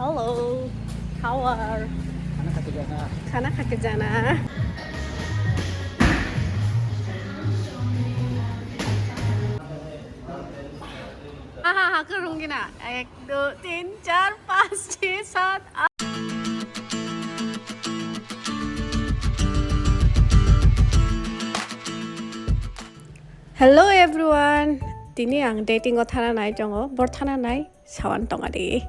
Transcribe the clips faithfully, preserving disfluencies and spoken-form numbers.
Hello, how are? खाना खा के जाना। खाना खा के जाना। हाँ, हाँ, हाँ, करूँगी ना। एक, दो, तीन, चार, पाँच, छः, सात, आठ। Hello everyone, tini ang dating o thana nai tongo, bor thana nai. Sawan tongari.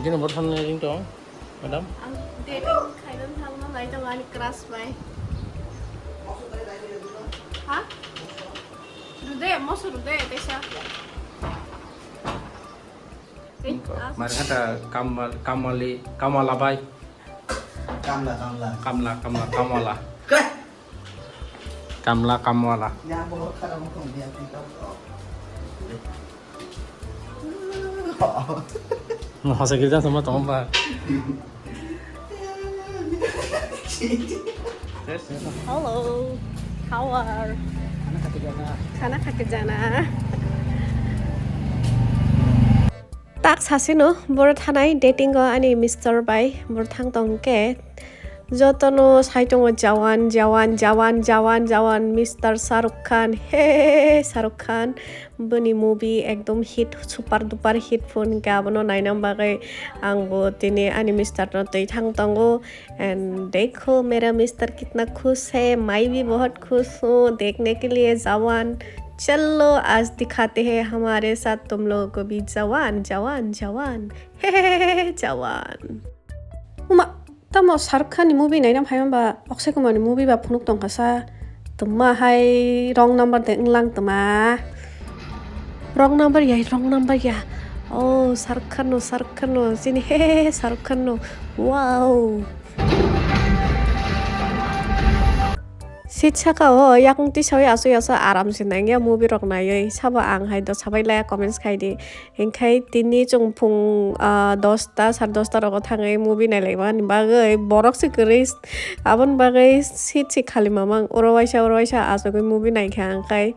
Dino bor thani ring tong, madam? Ang dating khaidan thangna nai tong ani crush bai. Ha? Rude, moso rude, tesa. Eh, ah. Mari kata kamal, kamali, kamala bai. Kamla, kamla. Kamla, kamla, kamala. Kamla, kamala. Mo hasa gilja sama tong ba. Hello. How are? Khana kha ke jana. Tak sasino bor thanai dating o ani mister bai bor thang tong khe jotono sai tongo Jawan, Jawan, Jawan, Jawan, Jawan, mister Shahrukh Khan, he Shahrukh Khan, boni movie ekdom hit, super duper hit phone khe abono naina bagwi ang bo tini ani mister no twi thang tongo. And देखो मेरा मिस्टर कितना खुश है, मैं भी बहुत खुश हूँ देखने के लिए जवान। चलो आज दिखाते हैं हमारे साथ तुम लोगों को भी जवान, जवान, जवान। Jawan. Uma, tamo Shahrukh Khan ni movie naina phaima ba Akshay Kumar ni movie ba phunuk tongkha sa. Tuma hai wrong number de wnglang tuma. Wrong number ya, wrong number ya. Oh, Shahrukh Khan no, Shahrukh Khan no. Sini he he he Shahrukh Khan no. Wow. Seat saka o yakung tisawi aswi aswi aram se nangya movie rok naiwi. Sabo ang hai do sabai laya comments khai di. Hinkhe tini chwng phung, ah, dosta, sar dosta rogo thangwi movie nailaimani bagwi borok se kwrwi, aboni bagwi seat se khali mamang oro waisa oro waisa achugwi movie naikha, hinkhe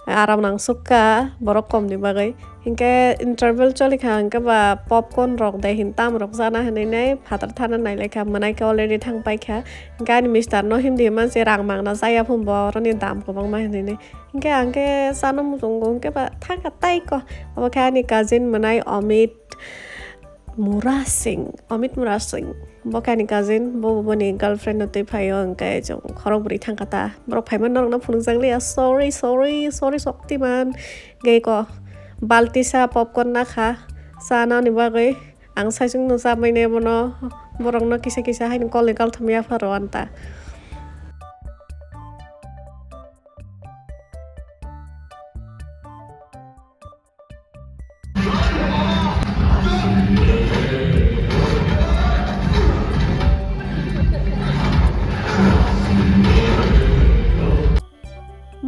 aram nangsukha borok komni bagwi. Hinkhe interval cholikha, hinkhe ba popcorn rok de hin tam rok chana hinwi nai phatar thana nailaikha, mwnaikhe already thangpaikha. Hinkhe ani mister no himdi himanse rang mangna chaya phunbo oroni dam kwbangma hinwi nai. Hinkhe ang khe chana muchungo hinkhe ba thangkha tai ko. Obo khe ani cousin mwnai Amit Murasing, Amit Murasing. Bo khe ani cousin, bo boni girlfriend no twi phaio, hinkhe chwng khorok bwrwi thangkha ta. Borok phaima norokno phunukjak liya, sorry, sorry, sorry, Shaktiman. Hinkhe ko balti sa popcorn nakha, chanani bagwi. Ang saichung no chamai ne bono, borokno kisa kisa haino kolni kalthum yapharo anta.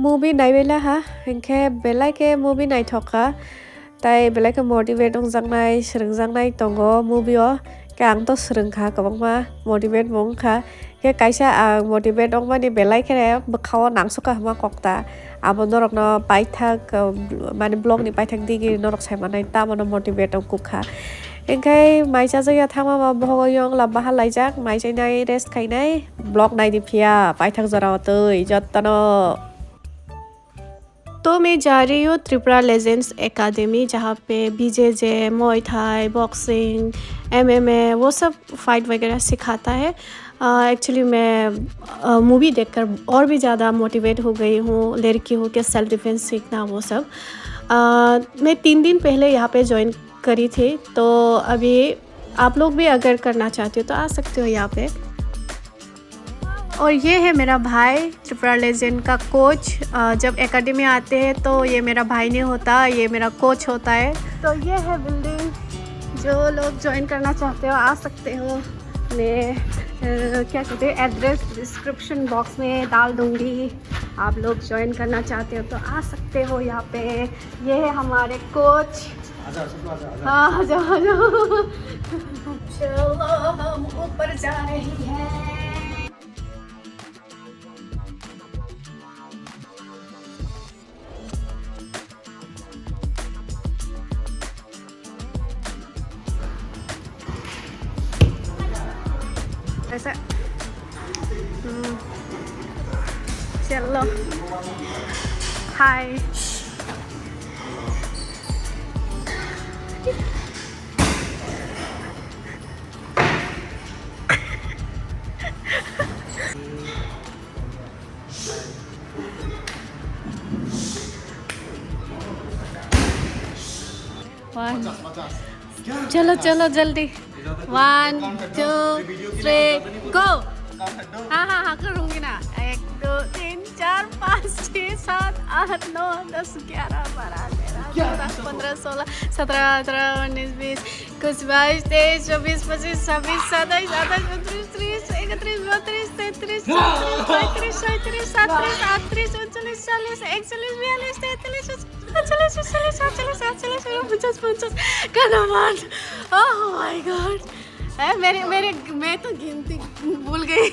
Movie naibaila ha, hinkhe belai khe movie naithok kha. Tai belai khe motivate wngjaknai, swrwngjaknai tongo movie o. Khe ang to swrwngkha kwbangma, motivate bo wngkha. Khe kaisa ang motivate wngmani belai kheno bwkhao nangsukha hwnma kok ta. Abo norokno paithak, uh, mane vlog ni paithak digi norok sai manai, tamono motivate wngkukha. Hinkhe mai chajakya thangma ma bohogo yong lamba halaijak, mai chainai, rest khainai, vlog naidi phiya paithak jorao twi jotono. तो मैं जा रही हूँ Tripura legends academy, जहाँ पे बीजेजे, मुआय Thai, boxing, MMA, वो सब फाइट वगैरह सिखाता है। एक्चुअली मैं मूवी देखकर और भी ज़्यादा मोटिवेट हो गई हूँ, लड़की हो के सेल्फ डिफेंस सीखना, वो सब। अ, मैं तीन दिन पहले यहाँ पे ज्वाइन करी थी, तो अभी आप लोग भी अगर करना चाहते हो तो आ सकते हो यहाँ पे। और ये है मेरा भाई, त्रिपुरा लेजेंड का कोच। अ, जब एकेडमी आते हैं तो ये मेरा भाई नहीं होता, ये मेरा कोच होता है। तो ये है बिल्डिंग, जो लोग ज्वाइन करना चाहते हो आ सकते हो। मैं, अ, क्या कहते हैं, एड्रेस डिस्क्रिप्शन बॉक्स में डाल दूंगी। आप लोग ज्वाइन करना चाहते हो तो आ सकते हो यहाँ पे। ये है हमारे कोच। आजा, सुसु, आजा, आजा। हाँ, आजा, आजा। चलो, हम ऊपर जा रहे हैं। Esa. Hmm. Hello. Hi. One. Chalo, chalo, jaldi. One, two, three, go. हाँ, हाँ, हाँ, करूँगी ना। एक, दो, तीन, चार, पाँच, छः, सात, आठ, नौ, दस, ग्यारह, बारह, तेरह, चौदह, पन्द्रह, सोलह, सत्रह, अठारह, उन्नीस, बीस, इक्कीस, बाईस, तेईस, चौबीस, पच्चीस, छब्बीस, सत्ताईस, अट्ठाईस, उनतीस, तीस, इकतीस, बत्तीस, तैंतीस, चौंतीस, पैंतीस, छत्तीस, अड़तीस, उनचालीस, चालीस, इकतालीस, बयालीस, तैंतालीस, पैंतालीस, छियालीस, सैंतालीस, अड़तालीस, उनचास, पचास। Come on। Oh my God। ए, मेरे, मेरे, मैं तो गिनती भूल गई।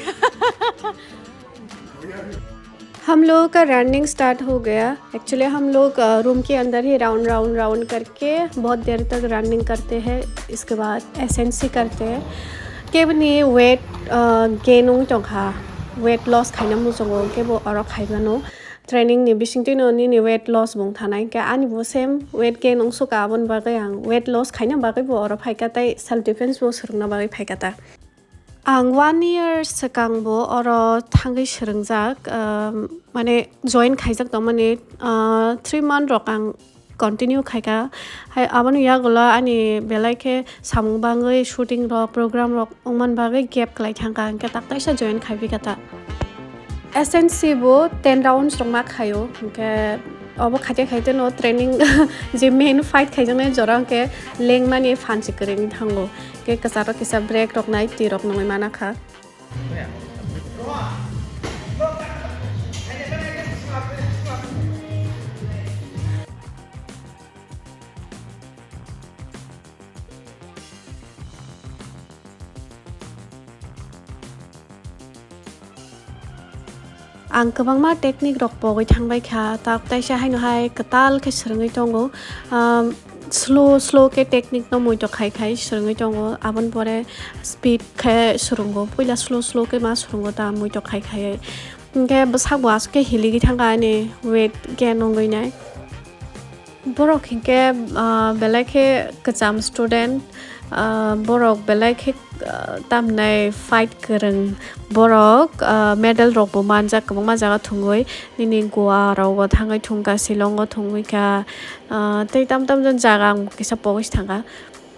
हम लोगों का रनिंग स्टार्ट हो गया। एक्चुअली हम लोग, अ, रूम के अंदर ही राउंड, राउंड, राउंड करके बहुत देर तक रनिंग करते हैं। इसके बाद एसएनसी करते हैं। Keboni weight, अ, gain ong tongkha, weight loss khaina muchungo, kebo oro khaimano. Training ni bisingtwi no nini weight loss bo wng thana, hinkhe ani bo same weight gain wng suka, aboni bagwi ang weight loss khaina bagwi bo oro phaikha tei self defense bo swrwngna bagwi phaikha ta. Ang one year swkang bo oro thangwi swrwngjak, um, mane join khaijak tongmani, uh, three month rok ang continue khaikha. Hai aboni yagulo ani belai khe samung bangwi shooting rok, program rok wngmani bagwi gap kwlai thangkha, hinkhe taktaisa join khaipikha ta. S N C bo ten rounds rok ma khaio, hinkhe obo khaite khaite no training je main fight khaijaknai jora hinkhe lengmani phansi kwrwini thango, hinkhe kwcharo kisa break rok nai twi rok nungwi mana kha. Ang kwbangma technique rok pogwi thangbai kha, tak taisa haino hai kwtal khe swrwngwi tongo. Um, slow slow khe technique no muitok khai khai swrwngwi tongo, aboni pore speed khe swrwngo, puila slow slow khe ma swrwngo ta muitok khai khai. Hinkhe bwsakbo aswk khe hiligwi thangkha ani weight gain wngwi nai. Borok hinkhe, ah, belai khe kwcham student, ah, borok belai khe, ah, tamnai fight kwrwng. Borok, ah, medal rokbo manjak kwbangma jaga thwngwi, nini Goa rogo thangwi thwngkha, Shillong o thwngwi kha, ah, tei tam tam jon jaga ang kisa pogwi se thangkha.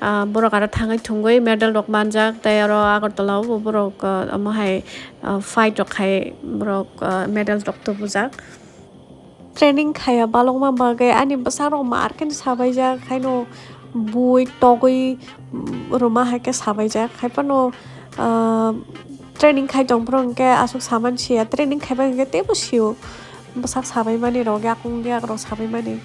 Ah, borok aro thangwi thwngwi medal rok manjak, tei aro Agartala o bo borok, ah, omo hai, ah, fight rok khai borok, ah, medal rok tubujak. Training khaiya balokma bagwi ani bwsarok mar khe sabaijak, haino bui togwi rwma hai khe sabaijak. Haiphano, ah, training khai tongphuru hinkhe aswk saman siya, training khaiba hinkhe teibo sio. Bwsak sabaimani rok, yakung yak rok sabaimani.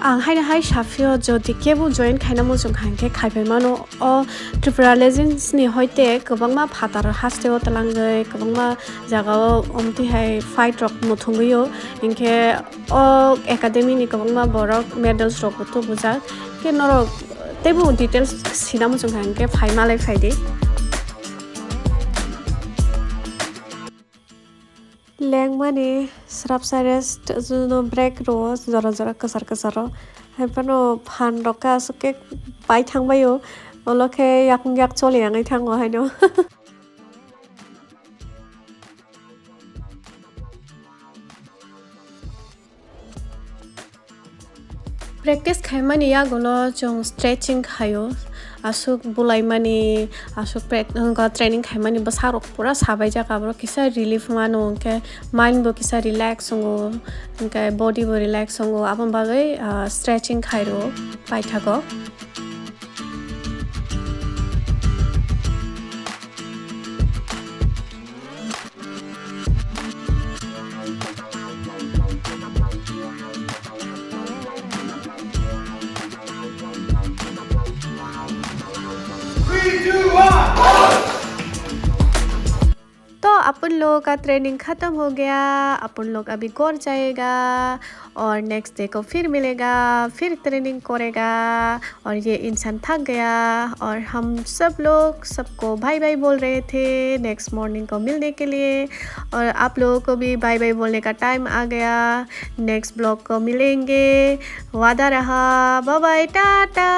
Ang haino hai saphio, jodi kebo join khaina muchung kha hinkhe khaipai mano. O Tripura Legends ni hoite kwbangma phatar hasteo twlangwi, kwbangma jagao omtwi hai fight rok muthungwi o. Hinkhe o academy ni kwbangma borok medals rok bo tubujak. Khe norok teibo details sina muchung kha hinkhe phai malai phaidi. Lengmani srapsa rest, juno break rwo jora jora kwchar kwcharo. Haiphano phan rok khe aswk khe pai thangbaio, olo khe yakung yak choli yangwi thango haino. Practice khaimani yagulo chwng stretching khaio, aswk bulaimani, aswk prac-, wngkha training khaimani bwsarok pura sabaijak, aborok kisa relief mano, hinkhe mind bo kisa relax wngo, hinkhe body bo relax wngo, aboni bagwi, ah, stretching khairwo paithago. लोगों का ट्रेनिंग खत्म हो गया, अपन लोग अभी घर जाएगा और नेक्स्ट डे को फिर मिलेगा, फिर ट्रेनिंग करेगा। और ये इंसान थक गया और हम सब लोग सबको बाय बाय बोल रहे थे नेक्स्ट मॉर्निंग को मिलने के लिए। और आप लोगों को भी बाय बाय बोलने का टाइम आ गया। नेक्स्ट ब्लॉग को मिलेंगे, वादा रहा। Bye bye, Tata.